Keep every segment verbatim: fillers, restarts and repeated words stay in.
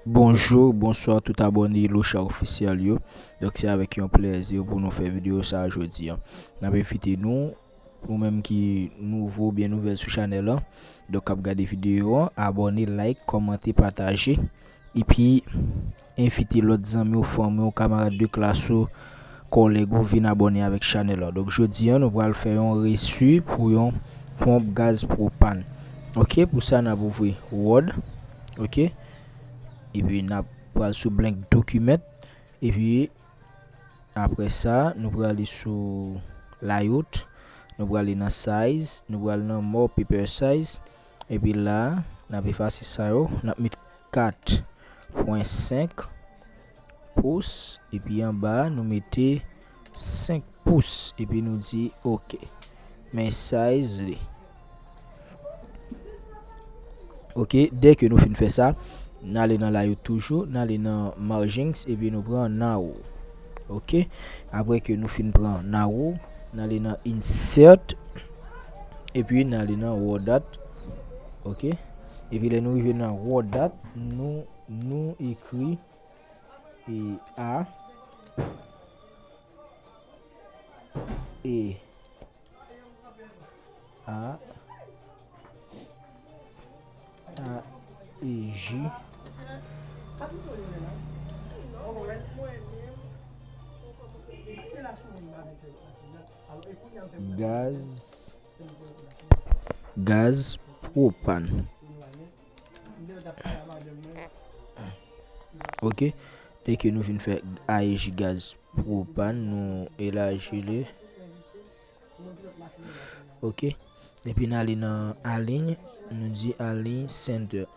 Bonjou, bonswa tout abòne Locha Official yo. Donk se avèk yon plèzi pou nou fè videyo sa a jodi a. N ap envite nou, ou menm ki nouvo oubyen nouvèl sou chanèl lan, donk k ap gade videyo an, abòne, like, kòmante, pataje, epi envite lòt zanmi w, fanmi w, kamarad de klas ou, kòlèg ou vin abòne avèk chanèl lan. Donk jodi a nou pral fè yon resi pou yon ponp gaz pwopàn. Oke, pou sa n ap ouvri Word. Oke. Epi n ap pral sou blank document. Epi apre sa, nou prale sou layout. Nou prale nan size. Nou prale nan more paper size. Epi la, n ap efase sa yo. N ap met kat pwen senk pous. Epi anba, nou mete senk pous. Epi nou di oke. Men size li. Oke, dèke nou fin fè sa, n ale nan layout toujou, n ale nan margins, epi nou pran narrow. Oke, apre ke nou fin pran narrow, n ale nan insert, epi n ale nan word art. Oke, epi lè nou rive nan word art, nou, nou ekri e, a, e, a, a, e, j. Gaz, gaz pwopàn. Oke, dèke nou fin fè a e j gaz pwopàn, nou elaji li. Oke. Epi n ale nan align, nou di align center.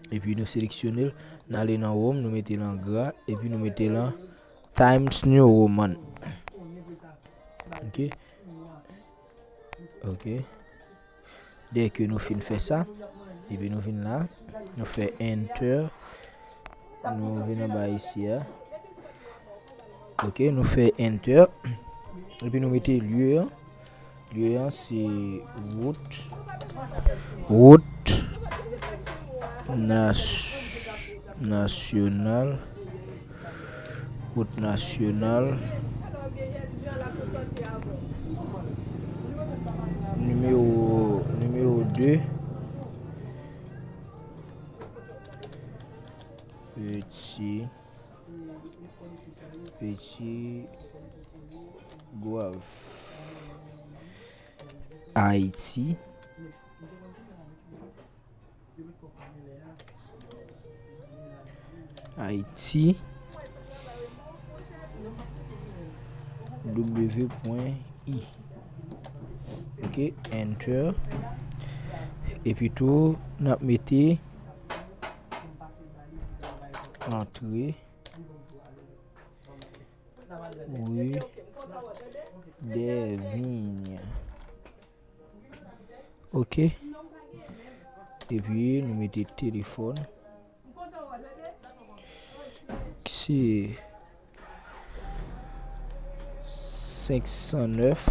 Epi nou seleksyone l, n ale nan home, nou mete l an gra, epi nou mete l an Times New Roman. Oke. Oke. Dèke nou fin fè sa, epi nou vin la, nou fè enter, nou vin anba isi a. Oke, nou fè enter, epi nou mete lye an. Lye an se wout, wout nas-, nasyonal, wout nasyonal, nimewo, nimewo de, Peti, Peti Gwav, Ayiti. Ayiti, W pwen I. Oke, enter. Epi tou, n ap mete antre rue Dèvin. Oke. Epi nou mete telefòn. Se senk san nèf,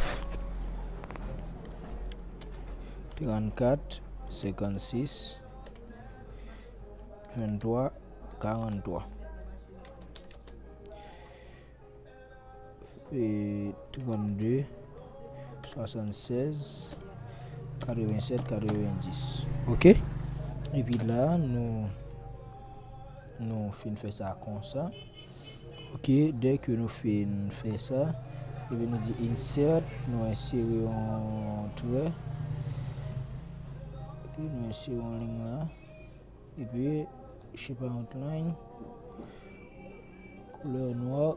trannkat, senkannsis, venntwa, karanntwa. E, trannde, swasannsèz, katrevensèt, katrevendis. Oke? Epi la, nou, nou fin fè sa konsa. Oke, dèke nou fin fè sa, epi nou di insert, nou ensere yon trè. Oke, nou ensere yon liy la. Epi, shape outline, koulè nwa,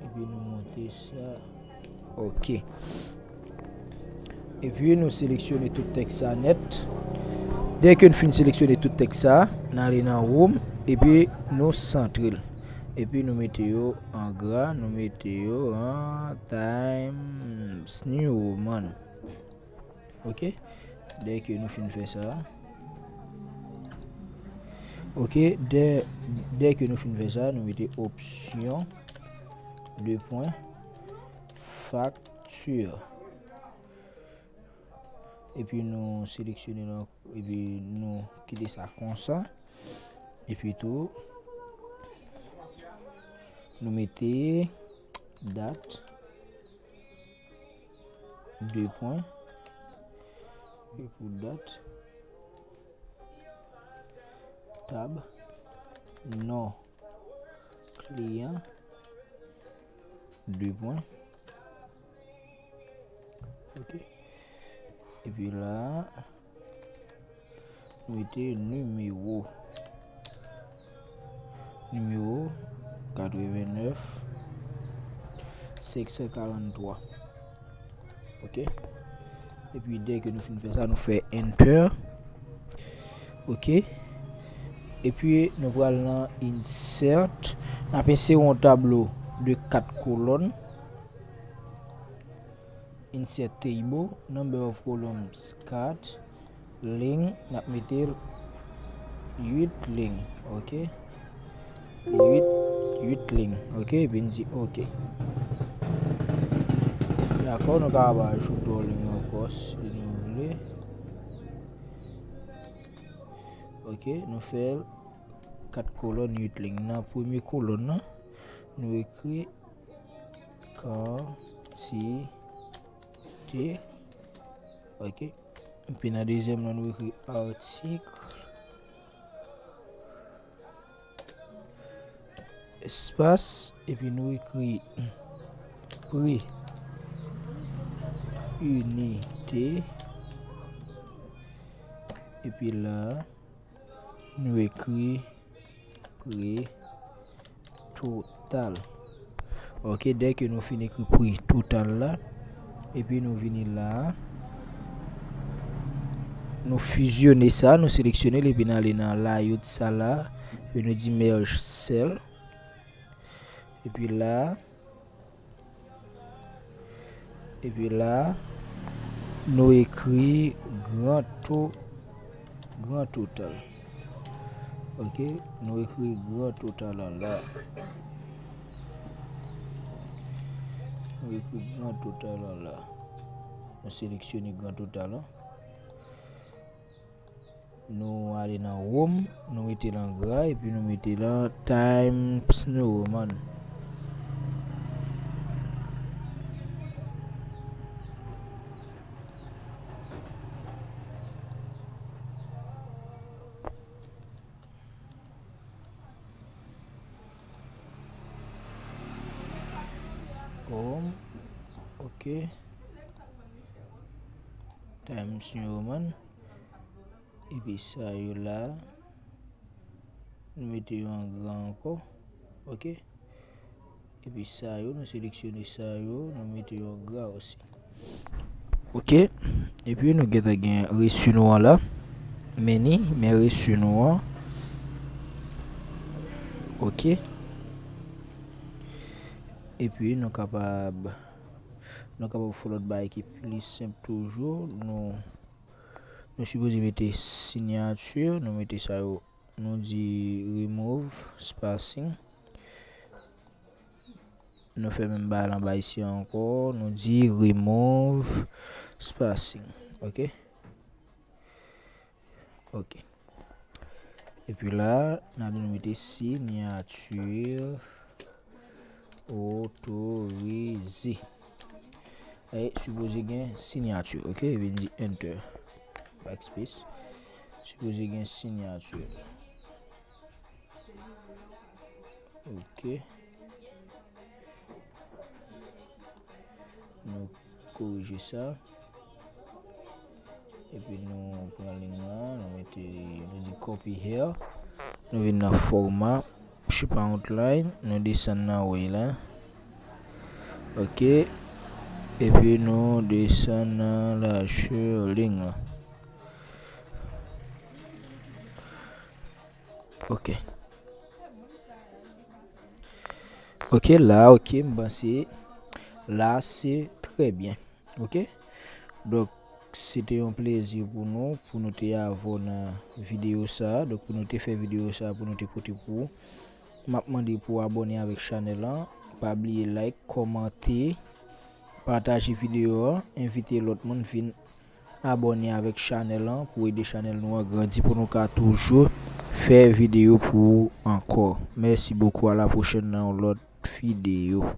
epi nou monte sa. Oke. Epi, nou seleksyone tout tèks sa nèt. Dèke n fin seleksyone tout tèks sa, n ale nan home, epi nou santre l. Epi, nou mete yo an gra, nou mete yo an Times New Roman. Oke. Dèke nou fin fè sa. Oke, dè, dèke nou fin fè sa, nou mete opsyon, de pwen, fakti. Epi nou seleksyone l, epi nou kite sa konsa. Epi tou, nou mete dat, de pwen, e pou dat, tab, non kliyan, de pwen. Ok. Epi la, nou mete nimewo. Nimewo katrevennnèf senk san karanntwa. Ok. Epi dèke nou fin fè sa, nou fè enter. Ok. Epi nou pral nan insert. N ap ensere yon tablo de kat kolòn. Insert table, number of columns kat, ling, n ap mete l uit ling, ok. Uit, uit ling, ok, epi n di ok. Dakò, nou kapab ajoute yon ling ankò si nou vle. Ok, nou fè l kat kolòn, uit ling. Nan premye kolòn nan, nou ekri kantite. Ok. Epi nan dezyèm nan, nou ekri atik, espas, epi nou ekri pri inite. Epi la, nou ekri pri total. Ok, dèke nou fin ekri pri total la, epi nou vini la, nou fizyone sa, nou seleksyone l, epi n ale nan layout sa la, epi nou di merge cell. Epi la, epi la, nou ekri gran to-, gran total. Ok, nou ekri gran total an la. Nou ekri gran total an la. Nou seleksyone gran total an. Nou ale nan Rome, nou mete l an gra, epi nou mete l an Times New Roman. Rome, ok. Times New Roman. Epi sa yo la, nou mete yo an gra ankò. Ok. Epi sa yo, nou seleksyone sa yo, nou mete yo an gra osi. Ok. Epi nou gentan gen resi nou an la. Meni, men resi nou an. Ok. Epi nou kapab, nou kapab fè lòt bagay ki pli senp toujou. Nou, nou sipoze mete siyati, nou mete sa yo, nou di remove spacing. Nou fè menm bagay la anba isi ankò, nou di remove spacing. Ok. Ok. Epi la, n ale nou mete siyati otorize. E sipoze gen siyati, ok? Epi n di enter. Backspace. Sipoze gen siyati. Ok. Nou korije sa. Epi nou pran liy la, nou mete, nou di copy here. Nou vin nan format, shape outline, nou desann nan way la. Ok. Epi nou desann nan lajè liy la. Ok. Ok, la, ok, m panse la se trè byen. Ok. Donk, se te yon plezi pou nou, pou nou te avè w nan videyo sa a. Donk, pou nou te fè videyo sa a, pou nou te pote pou ou. M ap mande pou w abòne avèk chanèl lan. Pa bliye like, kòmante, pataje videyo a, envite lòt moun vin abòne avèk chanèl lan pou ede chanèl nou an grandi, pou nou ka toujou fè videyo pou ou ankò. Mèsi bokou, a la pwochèn nan yon lòt videyo.